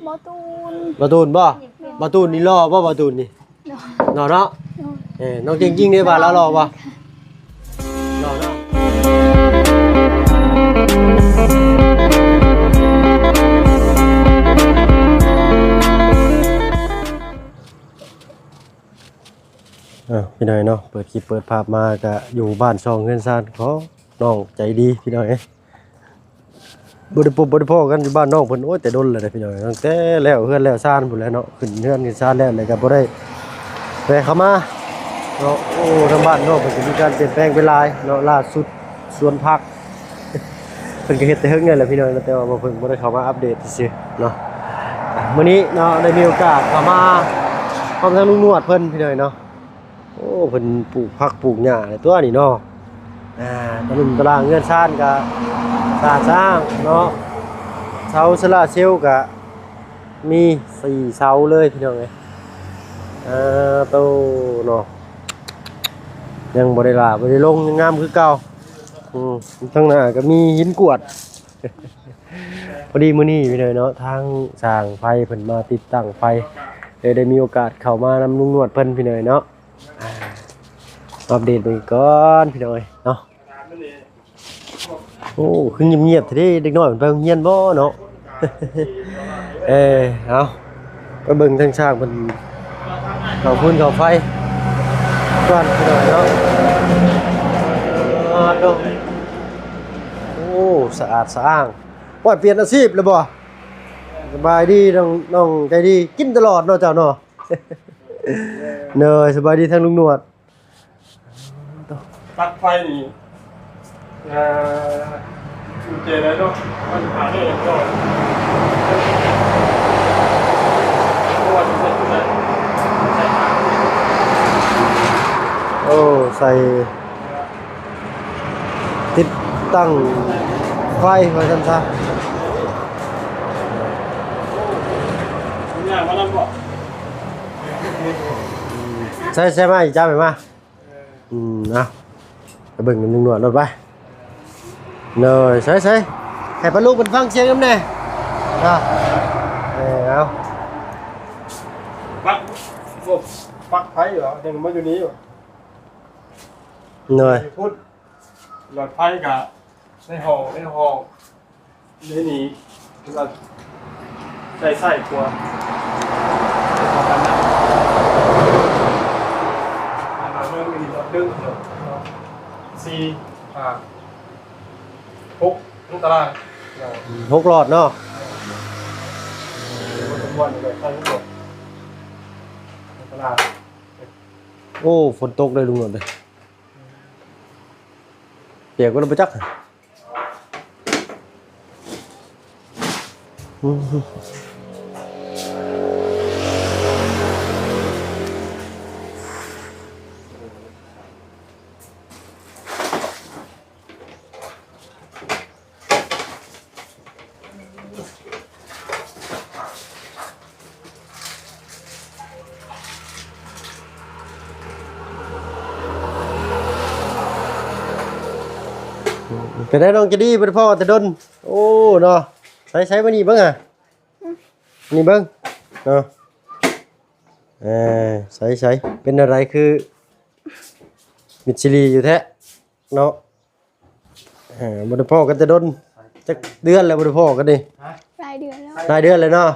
ບໍ່ຕູນ ບໍ່ຕູນບໍ່? ແມ່ນ ບໍ່ຕູນນີ້ຫຼໍ່ບໍ່? ບໍ່ຕູນນີ້ ຫຼໍ່ ຫຼໍ່ເນາະ. ໂດຍ ເອີ ນ້ອງເກັ່ງຈິງເດ້ ວ່າລາວຫຼໍ່ບໍ່? ຫຼໍ່ເນາະ. ເອີ ພີ່ນ້ອງເນາະ ເປີດຄລິບເປີດພາບມາກະຢູ່ບ້ານຊ່ອງເຮືອນຊານຂອງນ້ອງໃຈດີ ພີ່ນ້ອງເອີຍ. ບໍ່ໄດ້ພົບບໍ່ໄດ້ພໍ້ກັນຢູ່ບ້ານນ້ອງເພິ່ນ ໂອ້ຍ ແຕ່ດົນແລ້ວເດ້ ພີ່ນ້ອງ, ຕັ້ງແຕ່ແລ້ວເຮືອນແລ້ວຊານພຸ້ນແຫຼະເນາະ, ຂຶ້ນເຮືອນຂຶ້ນຊານແລ້ວ ແລ້ວກໍບໍ່ໄດ້ແວະເຂົ້າມາເນາະ. ໂອ້ ທາງບ້ານນ້ອງເພິ່ນກໍມີການປ່ຽນແປງໄປຫຼາຍເນາະ, ລ່າສຸດສວນຜັກ ເພິ່ນກໍເຮັດແຕ່ເຫິງແລ້ວແຫຼະ ພີ່ນ້ອງເນາະ, ແຕ່ວ່າບໍ່ເພິ່ງ ບໍ່ໄດ້ເຂົ້າມາອັບເດດຊື່ໆເນາະ. ມື້ນີ້ເນາະ ໄດ້ມີໂອກາດເຂົ້າມາພ້ອມທັງລຸງໜວດເພິ່ນ ພີ່ນ້ອງເນາະ. ໂອ້ ເພິ່ນປູກຜັກປູກຫຍ້າແຫຼະຕົວນີ້ເນາະ. ອ່າ ຕະລຸມຕະລາງເຮືອນຊານກະສະອາດສະອ້າງເນາະ, ເສົາໂຊລາເຊວກະມີສີ່ເສົາເລີຍ ພີ່ນ້ອງເອີຍ. ອ່າ ໂຕເນາະ ຍັງບໍ່ໄດ້ຫຼ້າບໍ່ໄດ້ລົງ ຍັງງາມຄືເກົ່າ. ອືມ ທາງໜ້າກໍມີຫີນກວດ. ພໍດີມື້ນີ້ ພີ່ນ້ອງເນາະ ທາງຊ່າງໄຟເພິ່ນມາຕິດຕັ້ງໄຟ ເລີຍໄດ້ມີໂອກາດເຂົ້າມານຳລຸງໜວດເພິ່ນ ພີ່ນ້ອງເນາະ. ອ່າ ອັບເດດເບິ່ງກ່ອນ ພີ່ນ້ອງເອີຍເນາະ. ໂອ້ ຄືງຽບໆແທ້ເດ້ ເດັກນ້ອຍເພິ່ນໄປໂຮງຮຽນບໍ່ເນາະ? ເອີ ເອົາ ໄປເບິ່ງທາງຊ່າງເພິ່ນເຂົ້າຟືນເຂົ້າໄຟກ່ອນ ພີ່ນ້ອງເນາະ. ໂອ້ ສະອາດສະອ້າງ. ໂອ້ຍ ປ່ຽນອາຊີບແລ້ວບໍ່? ສະບາຍດີ ນ້ອງ ນ້ອງໃຈດີ ກິນຕະຫຼອດເນາະເຈົ້າເນາະ. ໂດຍ ສະບາຍດີທາງລຸງໜວດ. ປັກໄຟນີ້ ເອີ ກຸນແຈໄດ້ເນາະ ມັນຫາໄດ້ເນາະ. ໂອ້ ໃສ່ ຕິດຕັ້ງໄຟວ່າຊັ້ນຊະ. ໃສ່ ໃສ່ມາອີກ ຈັບໃຫ້ມາ. ອືມ ເອົາ ໄປເບິ່ງນຳລຸງໜວດໂລດໄປ. ໂດຍ ໃສ່ ໃສ່ ໃຫ້ປ້າລຸງເພິ່ນຟັງສຽງນຳແດ່. ເນາະ ເອີ ເອົາ ປັກ ໂອ້ ປັກໄຟເຫາະ ຍັງມາຢູ່ນີ້ຢູ່. ໂດຍ ຢູ່ພຸ້ນ ຫຼອດໄຟກະໃນຫ້ອງ ໃນຫ້ອງ ໃນນີ້ ຄືວ່າໃຊ້ຊ້າຍຂວາ ໃຊ້ຂວາກັນນະ. ອັນນັ້ນເລື່ອງນີ້ລອດດຶງເນາະ ສີ່ ຫ້າ ຫົກ ຫົກຕາລາງ ຫົກຫຼອດເນາະ. ເອີ ບໍ່ສົມຄວນເລີຍ ໃຊ້ຫົກຫຼອດ ຫົກຕາລາງ. ໂອ້ ຝົນຕົກເດີລຸງໜວດເດີ ປຽກໝົດແລ້ວບໍ່ຈັກ. ເປັນໃດນ້ອງໃຈດີ ບໍ່ໄດ້ພໍ້ກັນແຕ່ດົນ. ໂອ້ ເນາະ ໃສໆ ມານີ້ເບິ່ງຫາ ນີ້ເບິ່ງເນາະ. ເອີ ໃສໆ ເປັນແນວໃດ ຄືມິດຊີລີຢູ່ແທ້ເນາະ. ເອີ ບໍ່ໄດ້ພໍ້ກັນແຕ່ດົນ ຈັກເດືອນແລ້ວບໍ່ໄດ້ພໍ້ກັນນີ້? ຫຼາຍເດືອນແລ້ວ ຫຼາຍເດືອນແລ້ວເນາະ.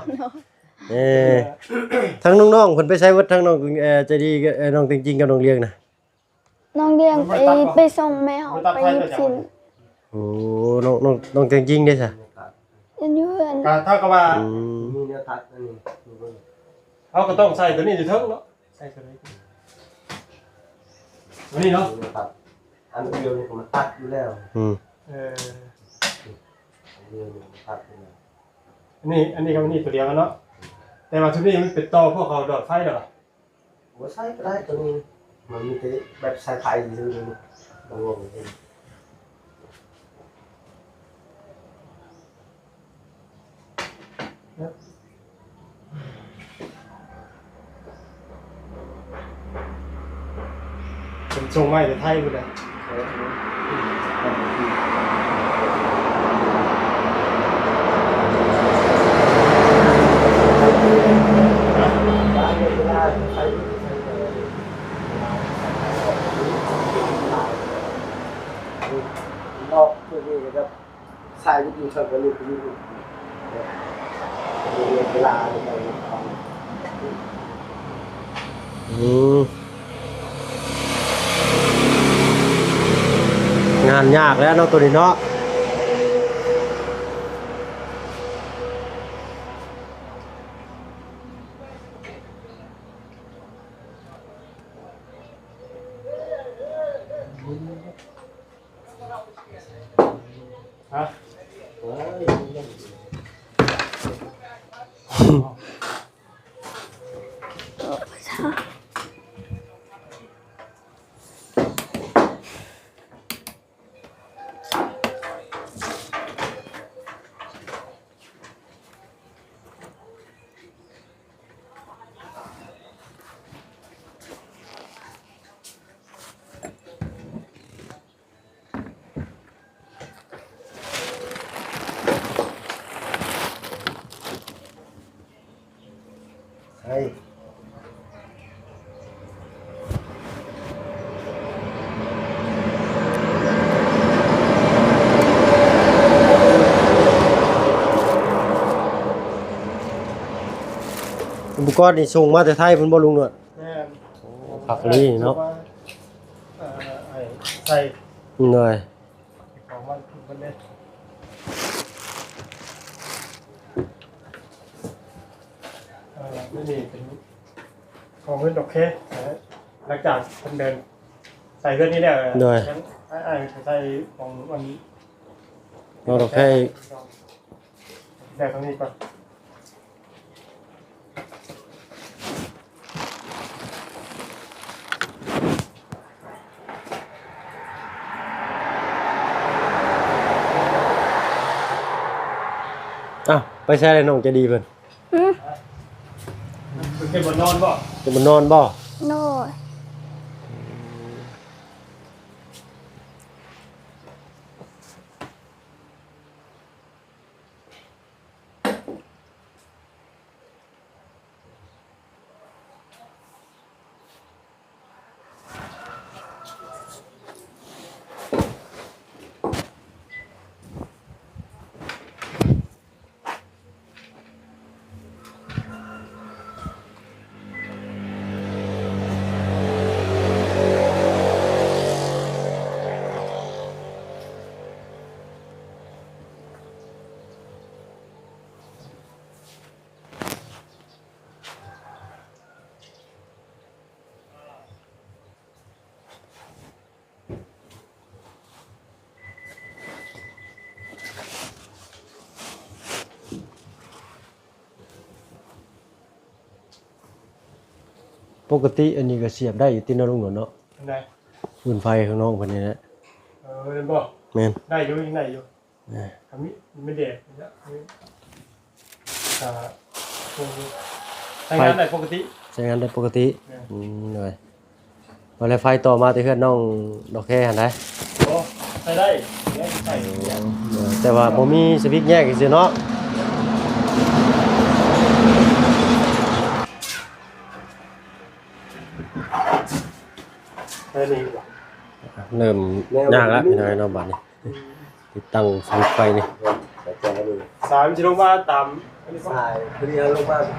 ເອີ ທາງນ້ອງໆ ເພິ່ນໄປໃສໝົດ ທາງນ້ອງ ເອີ ໃຈດີ ເອີ ນ້ອງເກັ່ງຈິງກັບນ້ອງລຽງນະ? ນ້ອງລຽງໄປ ໄປສົ່ງແມ່ເຮົາໄປຫຍິບຊີ້ນ. ໂອ້ ນ້ອງ ນ້ອງ ນ້ອງເກັ່ງຈິງເດ້ຊະ? ຍັງຢູ່ເຮືອນ ກະເທົ່າກັບວ່າ ອືມ ມີແນວຕັດອັນນີ້ ເຮົາກໍຕ້ອງໃສ່ຕົວນີ້ຢູ່ເທິງເນາະ. ໃສ່ຕົວໃດ? ຕົວນີ້ເນາະ ຕັດ ອັນດຽວນີ້ກໍມັນຕັດຢູ່ແລ້ວ. ອືມ ເອີ ອັນດຽວນີ້ມັນຕັດຢູ່ແລ້ວ. ອັນນີ້ ອັນນີ້ກັບອັນນີ້ຕົວດຽວກັນເນາະ ແຕ່ວ່າຊຸດນີ້ມັນເປັນຕໍ່ພວກເຂົາຫຼອດໄຟດອກ. ບໍ່ໃສ່ກໍໄດ້ ຕົວນີ້ມັນມີແຕ່ແບບສາຍໄຟຊື່ໆ ມັນບໍ່ມີ. ເພິ່ນສົ່ງໄວ້ແຕ່ໄທພຸ້ນແຫຼະ. ນອກເພື່ອນີ້ກໍສາຍວິທະຍຸເທື່ອກໍຫຼຸດຢູ່ ເວລາ ອືມ ງານຍາກແລ້ວເນາະ ໂຕນີ້ເນາະ. ໃສ່ ອຸປະກອນນີ້ສົ່ງມາແຕ່ໄທພຸ້ນບໍ່ ລຸງໜວດ? ແມ່ນ. ໂອ້ ຄັກອີ່ຫຼີເນາະ. ເອີ ໃສ່ ໂດຍ ຂອງມັນເພິ່ນເດ້. ເອີ ນີ້ເປັນຂອງເພິ່ນ ໂອເຄ. ຫຼັງຈາກເພິ່ນເດີນໃສ່ເຮືອນນີ້ແລ້ວ ໂດຍ ຍັງ ອ້າຍ ອ້າຍໄປໃສ່ຂອງອັນ ໂອເຄ ແຕ່ທາງນີ້ກ່ອນ. ອ້າວ ໄປໃສແລ້ວນ້ອງໃຈດີເພິ່ນ? ຫືມ? ເພິ່ນບໍ່ນອນບໍ່? ເພິ່ນບໍ່ນອນບໍ່? ໂດຍ. ປົກກະຕິອັນນີ້ກໍສຽບໄດ້ຢູ່ຕິເນາະ ລຸງໜວດເນາະ? ອັນໃດ? ຟືນໄຟຂ້າງນອກເພິ່ນນີ້ແຫຼະ. ເອີ ແມ່ນບໍ່? ແມ່ນ ໄດ້ຢູ່ ຍັງໄດ້ຢູ່. ອ່າ ກໍມີ ມີແດດນີ້ແຫຼະ ອ່າ ໃຊ້ງານໄດ້ປົກກະຕິ ໃຊ້ງານໄດ້ປົກກະຕິ. ແມ່ນ. ອືມ ໂດຍ. ວ່າແລ້ວໄຟຕໍ່ມາແຕ່ເຮືອນນ້ອງດອກແຄຫັ້ນໃດ? ໂອ້ ໃຊ້ໄດ້ ແຕ່ວ່າບໍ່ມີສະວິດແຍກຊື່ໆເນາະ. ເລີ່ມຍາກແລ້ວພີ່ນ້ອງເນາະ ບາດນີ້. ຕິດຕັ້ງສະວິດໄຟນີ້ ສາຍມັນຊິລົງມາຕາມ ສາຍ ພໍດີເຮົາລົງມາ ລົງ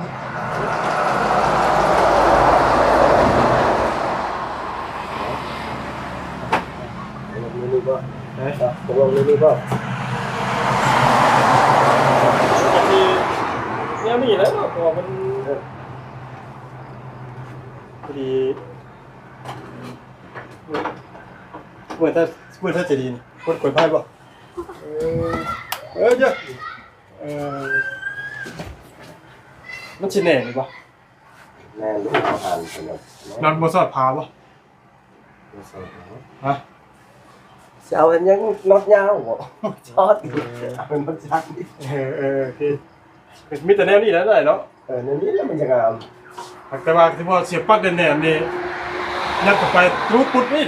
ນີ້ບໍ່? ຮະ? ຕົກລົງນີ້ບໍ່? ກໍຊິແນວນີ້ແຫຼະເນາະ ເພາະວ່າມັນ ເອີ ພໍດີ ເປີດ ເປີດໃຈດີ ກົດກົດໄຟບໍ່? ເອີ ເອີ ເດີ ເອີ ມັນຊິແໜ້ນຢູ່ບໍ່? ແໜ້ນຢູ່ ເຮົາຫັນ ນັດບໍ່ສອດຜ້າບໍ່? ບໍ່ສອດ. ຮະ? ຊິເອົາອັນຫຍັງ ນັດຍາວບໍ່? ສອດ ເອີ ເອົານັດສັ້ນ. ເອີ ເອີ ໂອເຄ ມີແຕ່ແນວນີ້ແຫຼະໄດ້ເນາະ. ເອີ ແນວນີ້ແຫຼະມັນຈະງາມ. ແຕ່ວ່າທີ່ວ່າສຽບປັກແໜ້ນໆນີ້ ຍັດເຂົ້າໄປ ທະລຸປຸດນີ້.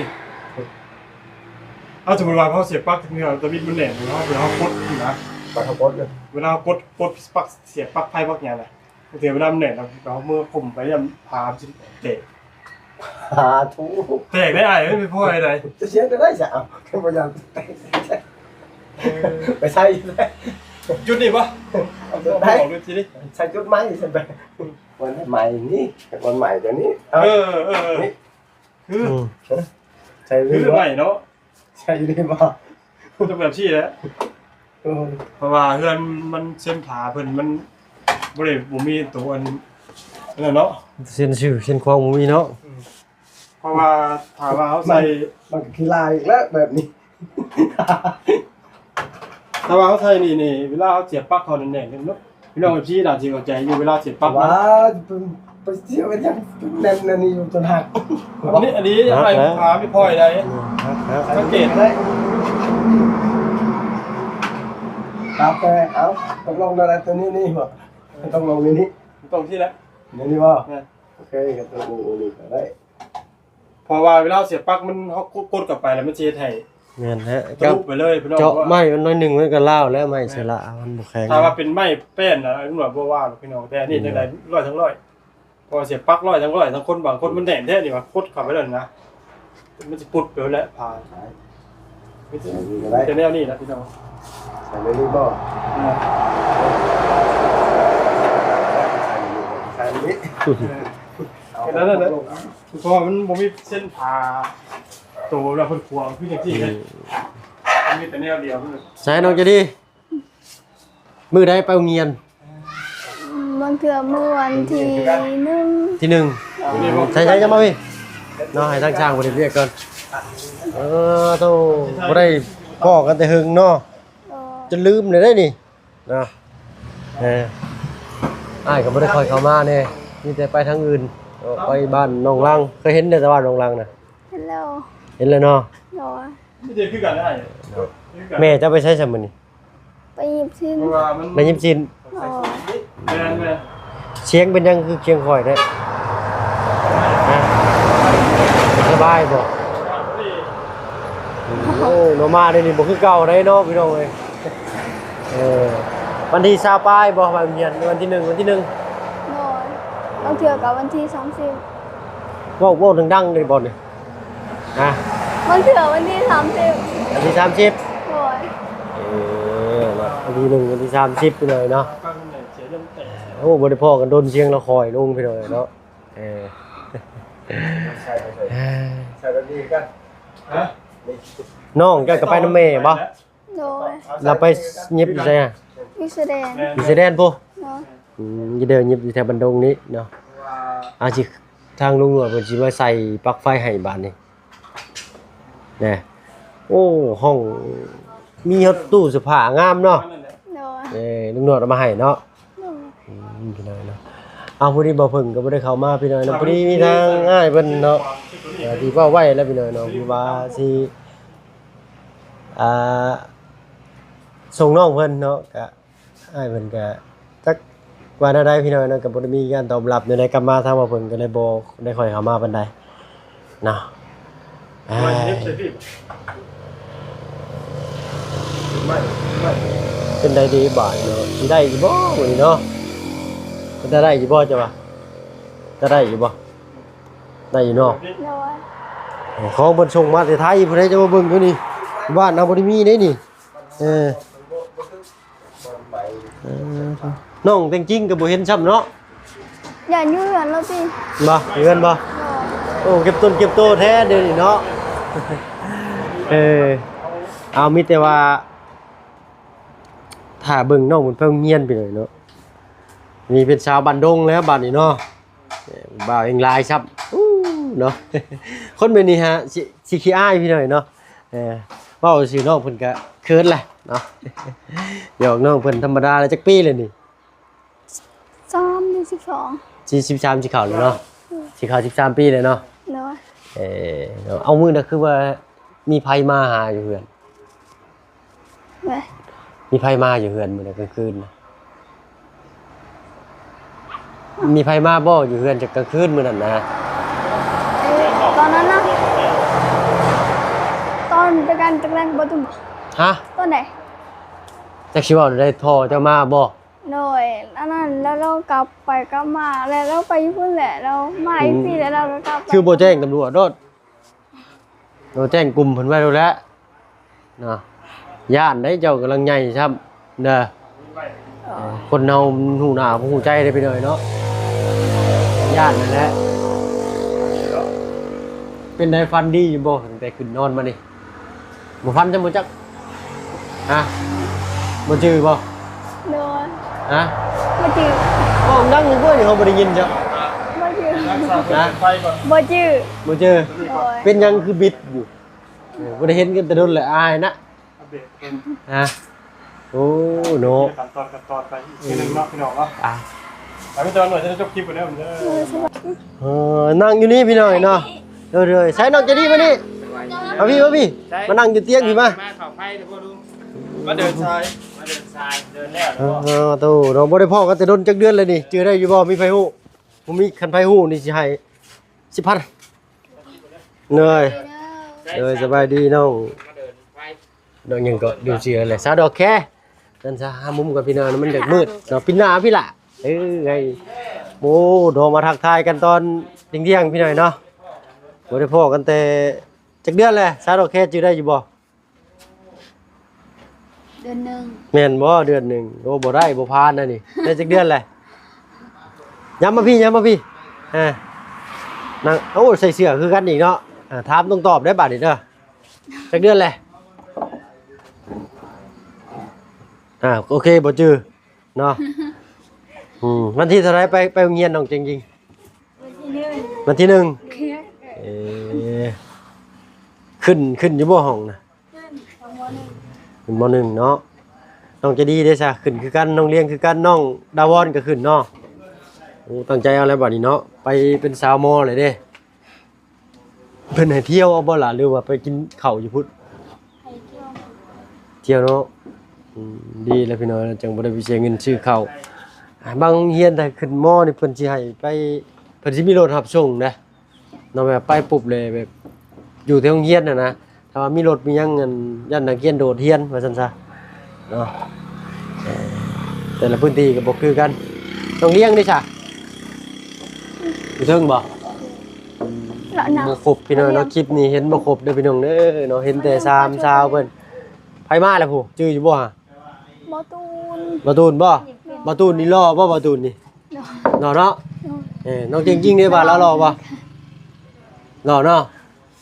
ເອົາ ສົມມຸດວ່າເຮົາສຽບປັກ ສະວິດມັນແໜ້ນ ເຮົາ ເຮົາກົດນີ້ນະ ເຮົາກົດເລີຍ ເວລາເຮົາກົດ ກົດປັກ ສຽບປັກໄຟປັກຫຍັງນະ ບາງເທື່ອເວລາມັນແໜ້ນ ເຮົາເອົາມືກຸ້ມໄປ ຢ້ານຜ້າມັນຊິແຕກ. ສາທຸ ແຕກໄດ້ອ້າຍ ເອີຍ ໄປພໍ້ໃດ ຈະສຽງໄດ້ຊະ ເອົາ ຄັນບໍ່ຢາກແຕກ ເອີ ໄປໃສ່ຢູ່ໃດ ຈຸດນີ້ບໍ່? ເອົາຈຸດໃດ ບອກເລີຍທີນີ້ ໃສ່ຈຸດໃໝ່ຊັ້ນໄປ ວັນໃໝ່ນີ້ ວັນໃໝ່ຕົວນີ້ ເອີ ເອີ ເອີ ນີ້ ຄື ອືມ ໃສ່ ຄືໃໝ່ເນາະ ໃສ່ຢູ່ນີ້ບໍ່? ຕ້ອງແບບຊີ້ແຫຼະ ເອີ ເພາະວ່າເຮືອນມັນເຊັນຝາເພິ່ນມັນບໍ່ໄດ້ ບໍ່ມີໂຕອັນນັ້ນເນາະ ເຊັນຊື່ເຊັນຂອງບໍ່ມີເນາະ ອືມ ເພາະວ່າຖ້າວ່າເຮົາໃສ່ ມັນ ມັນກໍຂີ້ລາຍອີກແລ້ວແບບນີ້ ຖ້າວ່າເຮົາໃສ່ນີ້ ນີ້ ເວລາເຮົາສຽບປັກເຂົ້າແໜ້ນໆ ເນາະ ພີ່ນ້ອງເອັຟຊີໜ້າຊິເຂົ້າໃຈຢູ່ ເວລາສຽບປັກ ວ່າ ເນາະ ໄປ ໄປສຽບໄປຫຍັງແໜ້ນອັນນີ້ຢູ່ຈົນຫັກ ອັນນີ້ ອັນນີ້ໃຫ້ ຫາໄປພໍ້ໃດ ອືມ ສັງເກດໄດ້ ຕາມແຕ່ ເອົາ ຕົກລົງແນວໃດ ຕົວນີ້ນີ້ບໍ່? ຕົກລົງນີ້ນີ້ ຕົກທີ່ແຫຼະ ນີ້ນີ້ບໍ່? ແມ່ນ ໂອເຄ ກໍຕົກລົງນີ້ກໍໄດ້ ເພາະວ່າເວລາເສຍບປັກມັນ ເຮົາກົດເຂົ້າໄປແລ້ວມັນຊິເຮັດໃຫ້ ແມ່ນແທ້ ທະລຸໄປເລີຍພີ່ນ້ອງ ເຈາະໄມ້ມັນໜ້ອຍໜຶ່ງ ມັນກໍລ້າວແລ້ວ ໄມ້ ແມ່ນ ເຊື້ອລາ ມັນບໍ່ແຂງ ຖ້າວ່າເປັນໄມ້ແປ້ນນະ ຕຳຫຼວດບໍ່ວ່າດອກພີ່ນ້ອງ ແຕ່ອັນນີ້ ອືມ ຈັ່ງໃດ ຮ້ອຍທັງຮ້ອຍ ເພາະວ່າເສຍບປັກ ຮ້ອຍທັງຮ້ອຍ ທັງຄົນ ບາງຄົນມັນແໜ້ນແທ້ນີ້ວ່າ ກົດເຂົ້າໄປແລ້ວນະ ມັນຊິປຸດໄປແລ້ວ ຜ່າ ໃສ່ນີ້ກໍໄດ້ ມີແຕ່ແນວນີ້ລະພີ່ນ້ອງ ໃສ່ເລີຍບໍ່? ເອີ ໃສ່ນີ້ ໃສ່ນີ້ ເອີ ເອົາ ນັ້ນແຫຼະ ເພາະວ່າມັນບໍ່ມີເສັ້ນຜ່າໂຕ ແລ້ວເພິ່ນຂວາງຄືຈັ່ງຊີ້ເດ້ ອືມ ມັນມີແຕ່ແນວດຽວ ໃສ່ນ້ອງໃຈດີ ມື້ໃດໄປໂຮງຮຽນ? ບາງເທື່ອມື້ວັນທີໜຶ່ງ ທີໜຶ່ງ ໂດຍ ໃສ່ໆ ຈະມາພີ່ເນາະ ໃຫ້ທາງຊ່າງເພິ່ນເຮັດວຽກກ່ອນ ເອີ ໂທ້ ບໍ່ໄດ້ພໍ້ກັນແຕ່ເຫິງເນາະ ໂດຍ ຈົນລືມເລີຍເດ້ນີ້ເນາະ ເອີ ອ້າຍກໍບໍ່ໄດ້ຄ່ອຍເຂົ້າມາແດ່ ມີແຕ່ໄປທາງອື່ນ ໄປບ້ານໜອງລັງ ເຄີຍເຫັນແຕ່ບ້ານໜອງລັງນະ ເຫັນແລ້ວ ເຫັນແລ້ວເນາະ ໂດຍ ມີແຕ່ຄືກັນອ້າຍ ໂດຍ ແມ່ເຈົ້າໄປໃສຊະມື້ນີ້? ໄປຫຍິບຊີ້ນ ໄປຫຍິບຊີ້ນ ອໍ ແມ່ນໆ ສຽງເປັນຫຍັງຄືສຽງຂ້ອຍແທ້? ຮະ? ສະບາຍບໍ່? ໂອ້ ເນາະ ມາດຽວນີ້ບໍ່ຄືເກົ່າໃດເນາະ ພີ່ນ້ອງເອີຍ ເອີ ວັນທີຊາວປາຍບໍ່ ໄປໂຮງຮຽນ ວັນທີໜຶ່ງ ວັນທີໜຶ່ງ ໂດຍ ບາງເທື່ອກໍວັນທີສາມສິບ ເວົ້າ ເວົ້າດັງໆ ໄດ້ບໍ່ນີ້? ຮະ ບາງເທື່ອວັນທີສາມສິບ ວັນທີສາມສິບ ໂດຍ ເອີ ເນາະ ວັນທີໜຶ່ງ ວັນທີສາມສິບ ພີ່ນ້ອງເນາະ ໂອ້ ບໍ່ໄດ້ພໍ້ກັນດົນ ສຽງລະຄ່ອຍລົງ ພີ່ນ້ອງເນາະ ເອີ ໃສ່ແບບນີ້ຄືກັນ ຮະ ນ້ອງເຈົ້າກໍໄປນຳແມ່ບໍ່? ໂດຍ ລາວໄປຫຍິບຢູ່ໃສອະ? ຢູ່ຊາຍແດນ ຢູ່ຊາຍແດນພຸ້ນ ໂດຍ ອືມ ຢູ່ເດີ ຫຍິບຢູ່ແຖວບັນດົງນີ້ເນາະ ອາ ຊິ ທາງລຸງໜວດເພິ່ນຊິມາໃສ່ປັກໄຟໃຫ້ບາດນີ້ ແນ່ ໂອ້ ຫ້ອງມີຮອດຕູ້ເສື້ອຜ້າງາມເນາະ ໂດຍ ເອີ ລຸງໜວດເອົາມາໃຫ້ເນາະ ໂດຍ ອືມ ພີ່ນ້ອງເນາະ ເອົາ ພໍດີບ່າວເຜິ້ງກໍບໍ່ໄດ້ເຂົ້າມາ ພີ່ນ້ອງເນາະ ພໍດີມີທາງອ້າຍເພິ່ນເນາະ ເອີ ທີ່ເວົ້າໄວ້ແລ້ວ ພີ່ນ້ອງເນາະ ທີ່ວ່າຊິ ອ່າ ສົ່ງນ້ອງເພິ່ນເນາະ ກະ ອ້າຍເພິ່ນກະຈັກວ່າແນວໃດ ພີ່ນ້ອງເນາະ ກະບໍ່ໄດ້ມີການຕອບຮັບແນວໃດກັບມາ ທາງວ່າເພິ່ນກະເລີຍບໍ່ໄດ້ຄ່ອຍເຂົ້າມາປານໃດເນາະ ເປັນໃດດີບາດເນາະ ຊິໄດ້ຢູ່ບໍ່ມື້ນີ້ເນາະ ເປັນຕາໄດ້ຢູ່ບໍ່ ເຈົ້າວ່າ ຕາໄດ້ຢູ່ບໍ່ ໄດ້ຢູ່ເນາະ ໂດຍ ຂອງເພິ່ນສົ່ງມາແຕ່ໄທ ຜູ້ໃດຈະມາເບິ່ງຢູ່ນີ້ ບ້ານເຮົາບໍ່ໄດ້ມີເດ້ນີ້ ເອີ ເອີ ນ້ອງແຕ່ງຈິງກໍບໍ່ເຫັນຊ້ຳເນາະ ຢ້ານຢູ່ເຮືອນລາວຕິ ບໍ່ ເຮືອນບໍ່ ໂດຍ ໂອ້ ເກັບຕົນເກັບໂຕແທ້ດຽວນີ້ເນາະ ເອີ ເອົາ ມີແຕ່ວ່າຖ້າເບິ່ງນ້ອງເພິ່ນໄປໂຮງຮຽນໄປເລີຍເນາະ ນີ້ເປັນສາວບ້ານດົງແລ້ວບາດນີ້ເນາະ ເອີ ບ່າວແຮ່ງຫຼາຍຊ້ຳ ອູ້ ເນາະ ຄົນແບບນີ້ຫາ ຊິ ຊິຂີ້ອາຍ ພີ່ນ້ອງເນາະ ເອີ ເວົ້າຊື່ນ້ອງເພິ່ນກະເຂີນແຫຼະເນາະ ຫຍອກນ້ອງເພິ່ນທຳມະດາແຫຼະ ຈັກປີແລ້ວນີ້? ສາມ ຫຼື ສິບສອງ ສິບສາມ ຊິເຂົ້າແລ້ວເນາະ ອືມ ຊິເຂົ້າສິບສາມປີແລ້ວເນາະ ໂດຍ ເອີ ເອົາ ມື້ນັ້ນຄືວ່າມີໃຜມາຫາຢູ່ເຮືອນ? ເວີຍ ມີໃຜມາຢູ່ເຮືອນມື້ນັ້ນກາງຄືນນະ? ມີໃຜມາບໍ່ຢູ່ເຮືອນກາງຄືນມື້ນັ້ນນະ? ເອີ ຕອນນັ້ນນະ ຕອນຈັກການຈັກແລງບໍ່ ຮະ? ຕອນໃດ? ຈັກຊິເວົ້າແນວໃດ ພໍ່ເຈົ້າມາບໍ່? ໂດຍ ອັນນັ້ນ ແລ້ວລາວກັບໄປກັບມາ ແລ້ວລາວໄປຢູ່ພຸ້ນແຫຼະ ລາວມາອີກ ອືມ ປີ ແລ້ວລາວກໍກັບໄປ ຄືບໍ່ແຈ້ງຕຳຫຼວດໂລດ ໂດຍ ແຈ້ງກຸ່ມເພິ່ນໄວ້ໂລດແຫຼະເນາະ ຢ້ານໄດ໋ ເຈົ້າກຳລັງໃຫຍ່ຊ້ຳເດີ ເອີ ຄົນເຮົາມັນຮູ້ໜ້າບໍ່ຮູ້ໃຈເດ້ພີ່ນ້ອງເນາະ ຢ້ານນັ້ນແຫຼະ ເປັນໃດ ຝັນດີຢູ່ບໍ່ ຕັ້ງແຕ່ຂຶ້ນນອນມານີ້? ບໍ່ຟັນຈຳບໍ່ຈັກ ຮະ ບໍ່ຈື່ບໍ່? ໂດຍ ຮະ ບໍ່ຈື່ ເວົ້າດັງກວ່ານີ້ ເຮົາບໍ່ໄດ້ຍິນຈ້ະ ບໍ່ຈື່ ຮະ ບໍ່ຈື່ ບໍ່ຈື່ ໂດຍ ເປັນຫຍັງຄືບິດຢູ່? ເອີ ບໍ່ໄດ້ເຫັນກັນແຕ່ດົນແລ້ວ ອາຍນະ ອັບເດດເພິ່ນ ຮະ ໂອ້ ເນາະ ຂັ້ນຕອນ ຂັ້ນຕອນໄປອີກທີໜຶ່ງເນາະ ອືມ ພີ່ນ້ອງເນາະ ອ່າ ໄປ ມີແຕ່ວ່າໜ່ວຍຈະໄດ້ຈົບຄລິບໄປແລ້ວ ເອີ ສະບາຍດີ ເອີ ນັ່ງຢູ່ນີ້ພີ່ນ້ອງເນາະ ເດີໆ ໃສ່ນ້ອງໃຈດີມານີ້ ມາພີ່ ມາພີ່ ໃສ່ ມານັ່ງຢູ່ຕຽງພີ້ມາ ມາເຂົ້າໄຟເດີພໍ່ລຸງ ມາເດີນຊາຍ ມາເດີນຊາຍ ເດີນແລ້ວ ເອີ ເອີ ໂຕ ເນາະ ບໍ່ໄດ້ພໍ້ກັນແຕ່ດົນ ຈັກເດືອນແລ້ວນີ້ ຈື່ໄດ້ຢູ່ບໍ່? ມີໃຜຮູ້? ບໍ່ມີ ຄັນໃຜຮູ້ນີ້ຊິໃຫ້ສິບພັນ ເອີຍ ເອີຍ ສະບາຍດີນ້ອງ ມາເດີນໄຟ ດອກຫຍັງກໍ ດຽວຊິເອົາແຫຼະ ສາວດອກແຄ ນັ້ນຊະ ຫາມຸມກ່ອນພີ່ນ້ອງ ມັນຢາກມືດເນາະ ປິດໜ້າພີ້ລະ ເອີ ໃຫ້ ໂອ້ ດອກມາທັກທາຍກັນຕອນທ່ຽງໆ ພີ່ນ້ອງເນາະ ບໍ່ໄດ້ພໍ້ກັນແຕ່ຈັກເດືອນແລ້ວ ສາວດອກແຄຈື່ໄດ້ຢູ່ບໍ່? ເດືອນໜຶ່ງ ແມ່ນບໍ່? ເດືອນໜຶ່ງ ໂອ້ ບໍ່ໄດ້ ບໍ່ຜ່ານນະນີ້ ໄດ້ຈັກເດືອນແລ້ວ? ຍາມມາພີ້ ຍາມມາພີ້ ເອີ ນັ່ງ ໂອ້ ໃສ່ເສື້ອຄືກັນອີກເນາະ ເອີ ຖາມຕ້ອງຕອບໄດ້ບາດນີ້ເດີ ຈັກເດືອນແລ້ວ? ອ່າ ໂອເຄ ບໍ່ຈື່ເນາະ ອືມ ວັນທີເທົ່າໃດໄປ ໄປໂຮງຮຽນນ້ອງເຈັງຈິງ? ວັນທີໜຶ່ງ ວັນທີໜຶ່ງ ໂອເຄ ເອີ ຂຶ້ນ ຂຶ້ນຢູ່ບໍ່ຫ້ອງນະ? ຂຶ້ນ ຊັ້ນ ມໍໜຶ່ງ ເນາະ ນ້ອງໃຈດີເດ້ຊະ ຂຶ້ນຄືກັນ ນ້ອງລຽງຄືກັນ ນ້ອງດາວອນກໍຂຶ້ນເນາະ ໂອ້ ຕັ້ງໃຈເອົາແລ້ວບາດນີ້ເນາະ ໄປເປັນສາວມໍເລີຍເດ້ ເພິ່ນໃຫ້ທ່ຽວເອົາບໍ່ລະ ຫຼືວ່າໄປກິນເຂົ້າຢູ່ພຸ້ນ? ໃຫ້ທ່ຽວ ທ່ຽວເນາະ ອືມ ດີແລ້ວພີ່ນ້ອງ ຈັ່ງບໍ່ໄດ້ໄປເສຍເງິນຊື້ເຂົ້າ ອ່າ ບາງໂຮງຮຽນຖ້າຂຶ້ນມໍນີ້ ເພິ່ນຊິໃຫ້ໄປ ເພິ່ນຊິມີລົດຮັບສົ່ງເດ້ ເນາະ ແບບໄປປຸບເລີຍ ແບບຢູ່ແຖວໂຮງຮຽນຫັ້ນນະ ຖ້າວ່າມີລົດມີຫຍັງ ອັນ ຢ້ານນັກຮຽນໂດດຮຽນວ່າຊັ້ນຊະເນາະ ເອີ ແຕ່ລະພື້ນທີ່ກໍບໍ່ຄືກັນ ນ້ອງລຽງເດ້ຊະ ຢູ່ເທິງບໍ່? ອືມ ບໍ່ຄົບພີ່ນ້ອງເນາະ ຄລິບນີ້ເຫັນບໍ່ຄົບເດີພີ່ນ້ອງເດີເນາະ ເຫັນແຕ່ສາມສາວເພິ່ນ ໃຜມາລະຜູ້ ຈື່ຢູ່ບໍ່ຫະ? ບ່າວຕູນ ບ່າວຕູນບໍ່? ແມ່ນ ບ່າວຕູນນີ້ຫຼໍ່ບໍ່? ບ່າວຕູນນີ້ ຫຼໍ່ເນາະ ເອີ ນ້ອງເຈັງຈິງເດ້ ວ່າລາວຫຼໍ່ບໍ່? ຫຼໍ່ເນາະ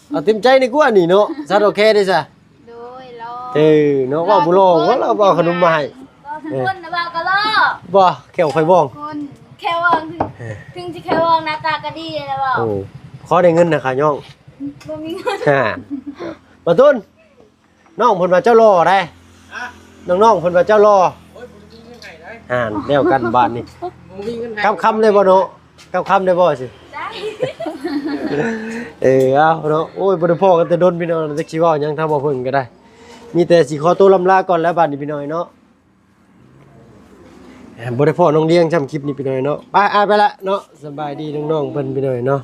ເອົາເຕັມໃຈນີ້ກວ່ານີ້ເນາະ ສາວດອກແຄເດ້ຊະ ໂດຍ ຫຼໍ່ ເອີ ເນາະ ເວົ້າບໍ່ຫຼໍ່ ເວົ້າລາວເອົາຂະໜົມມາໃຫ້ ເວົ້າທຸກຄົນນະ ເອີ ວ່າກໍຫຼໍ່ ບໍ່ ແຂ້ວຂ້ອຍວ່ອງ ຄົນແຂ້ວວ່ອງ ເອີ ເຖິງຊິແຂ້ວວ່ອງ ໜ້າຕາກໍດີແລ້ວເວົ້າ ໂອ້ ຂໍໄດ້ເງິນນະຂະຍ່ອງ ບໍ່ມີເງິນ ຮະ ບ່າວຕູນ ນ້ອງເພິ່ນວ່າເຈົ້າຫຼໍ່ໃດ໋ ຮະ ນ້ອງໆເພິ່ນວ່າເຈົ້າຫຼໍ່ ໂອ້ຍ ບໍ່ໄດ້ມີເງິນໃຫ້ໃດ໋ ອ່ານ ແລ້ວກັນບາດນີ້ ບໍ່ມີເງິນໃຫ້ ກັບຄຳໄດ້ບໍ່ເນາະ ກັບຄຳໄດ້ບໍ່ຊິ ໄດ້ ເອີ ເອົາເນາະ ໂອ້ຍ ບໍ່ໄດ້ພໍ້ກັນແຕ່ດົນພີ່ນ້ອງ ຈັກຊິເວົ້າຫຍັງ ທາງບໍ່ເພິ່ງກໍໄດ້ ມີແຕ່ຊິຂໍໂຕລ່ຳລາກ່ອນແລ້ວບາດນີ້ພີ່ນ້ອງເນາະ ບໍ່ໄດ້ພໍ້ນ້ອງລຽງຊ້ຳ ຄລິບນີ້ພີ່ນ້ອງເນາະ ໄປ ອ້າຍໄປລະເນາະ ສະບາຍດີນ້ອງໆເພິ່ນພີ່ນ້ອງເນາະ.